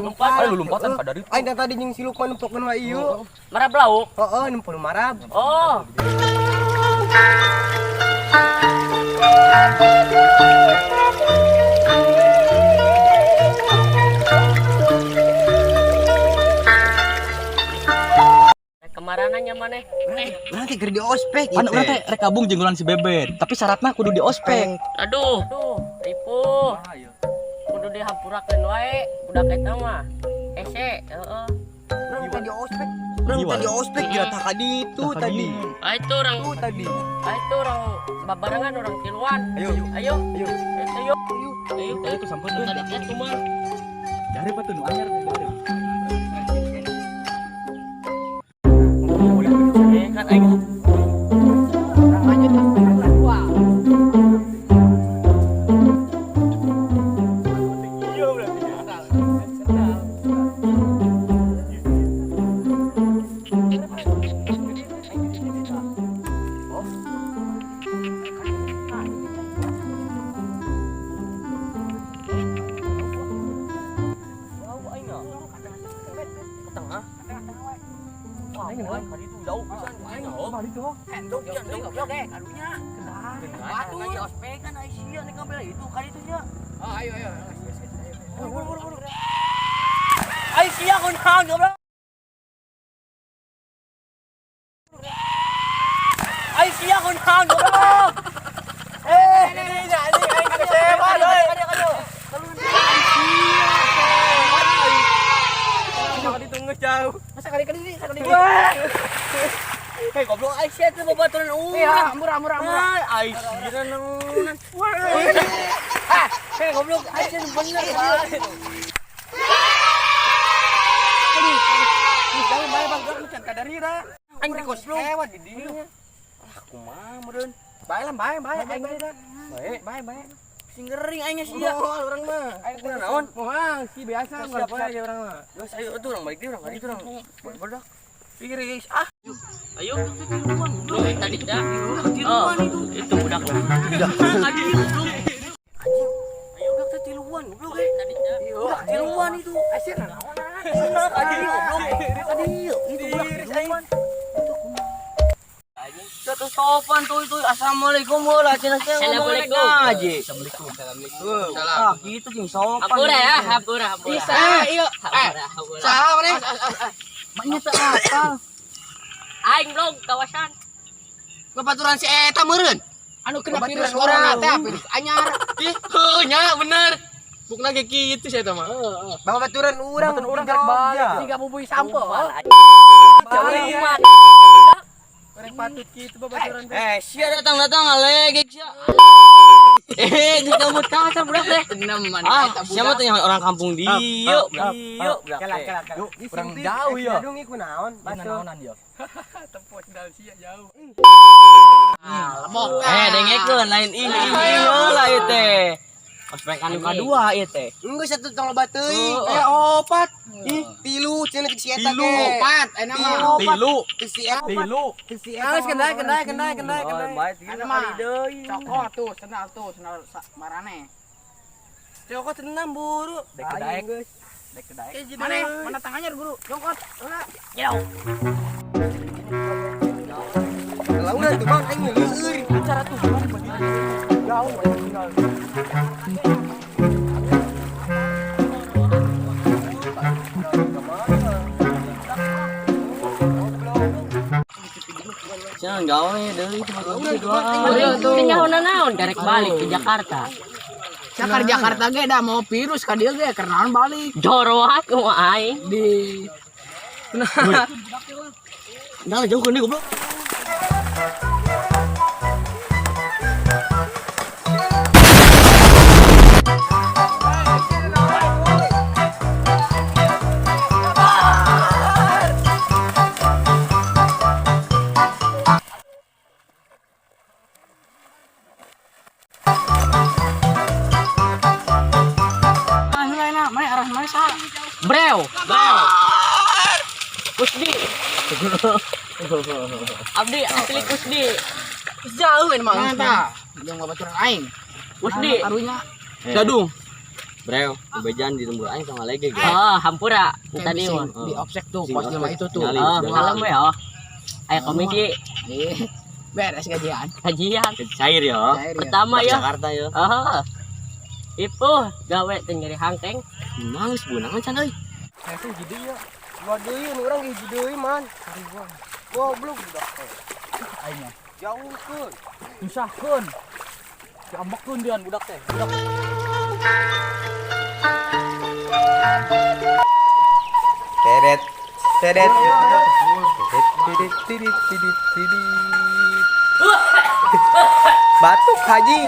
Lompat. Ayo lompatan ka dari. Aing tadi jeung si Lukman nempokeun wae ieu. Marab lauk. Heeh, nempo marab. Oh. Kemarananya maneh? Urang teh keur di ospek Pan urang teh rek gabung jeung si Bebet, tapi syaratna kudu di ospek. Aduh, aduh, ripuh. Kudu dihampurakeun wae budak eta mah. Hese, heeh. Urang teh di ospek. Urang teh di ospek kira tak kaditu tadi. Ah itu orang Tuh tadi. Ah itu orang babarengan orang tiluan. Ayo. Ayo. Ayo. Ayo. Ayo. Ayo tuh sampeun. Tadi teh kumaha? Dari apa tuh nu anyar dari. Kan aing Lanjut dua. Hei goblok Aisyah teh babaturan urang. Iya, murah murah murah. Aisyah naonan. Hei goblok Aisyah bener. Jauh bae bang, geus can kadarira. Aing teh goblok. Lewat di dieu. Ah kumaha meureun. Bae lah, bae bae aing bae. Bae, bae bae. Sing gering aing sia. Moal urang mah. Aing kuna naon? Moal si biasa Siap, urang siap. aja urang mah. Geus ayo atuh urang balik deui urang ka ditu urang. Badak. Pikir guys ah. Ayo. Lu tadi dah. Oh, itu budak. Anjing. Ayo budak teh tiluan goblok eh. Budak tiluan itu. Asyik naonan. Anjing goblok. Anjing itu budak tiluan. Satu sopan tuh itu assalamualaikum heula cenah teh ngomong rek ngaji. Assalamualaikum. Assalamualaikum. Ah gitu sing sopan. Hampura ya, hampura, hampura. Bisa, iya. Hampura, hampura. Saha maneh? Maknya teu apal. Aing blog kawasan. Babaturan si eta meureun. Anu kena virus corona teh, virus anyar. Ih, heuh nya bener. Bukna ge kitu si eta mah. Babaturan urang, Babaturan urang karek balik. Tiga bubui sampo. Umat. Urang patut kitu babaturan teh. Eh, sia datang-datang ngalegek sia. Eh, di kamu kasar budak teh. Ah, siapa tuh yang orang kampung dieu? Dieu budak Kela teh. kela kela. Urang jauh ya. Gadung ieu kunaon? Mana naonan ya? Lemok. Eh, dengekeun lain ini ini lah ieu teh. Ospek anu kadua ieu teh. Enggeus satu tong loba teuing. Oh, oh. Eh opat. Ih, tilu cenah cek si eta Tilu. ge. Opat, enak mah. Tilu, Cek si eta. tilu. Cek si eta. Geus kendai kendai kendai kendai kendai. Anu mah. Cokot tuh, sendal tuh, sendal marane. Cokot tenang buru. Dek ke daek. Dek ke daek. Mana? Mana tangannya guru? Jongkot. Heula. Launan tuh bang aing leueur. Acara tuh gimana begitu? Jauh aing tinggal. Cenah gawe deui itu mah Launan Teu nyaho naon karek balik ke Jakarta. Cakar Jakarta ge dah mau virus ka dieu ge keur naon balik Joroat kumaha aing. di Nah, jauh keun goblok. Ah, heula enak, mana arah mana saha? Breu. Breu. Kusdi. Abdi asli Kusdi. Jauh emang. Mana tah? Jeung babaturan aing. Kusdi. Karunya. Dadung. Bro, bejan di lembur aing sama lagi ge. Oh, hampura Kayak tadi bising mah. di obsek tuh Sing pos jelema obsek. itu tuh. Nyali. Oh, kalem we oh. Ayo komisi Ih, beres gajian. kajian Cair ya. Cair ya. pertama ya. Jakarta ya. Oh. Ipuh, gawe teh nyeri hangkeng. Males bu, nangan can euy. Saya jadi ya. Dua deui nu urang hiji deui man. Goblok budak teh. Aing mah. Jauhkeun. Nyusahkeun. Diambekkeun dian budak teh. Budak. Teret, teret, teret, teret, teret, teret, teret. Batuk haji.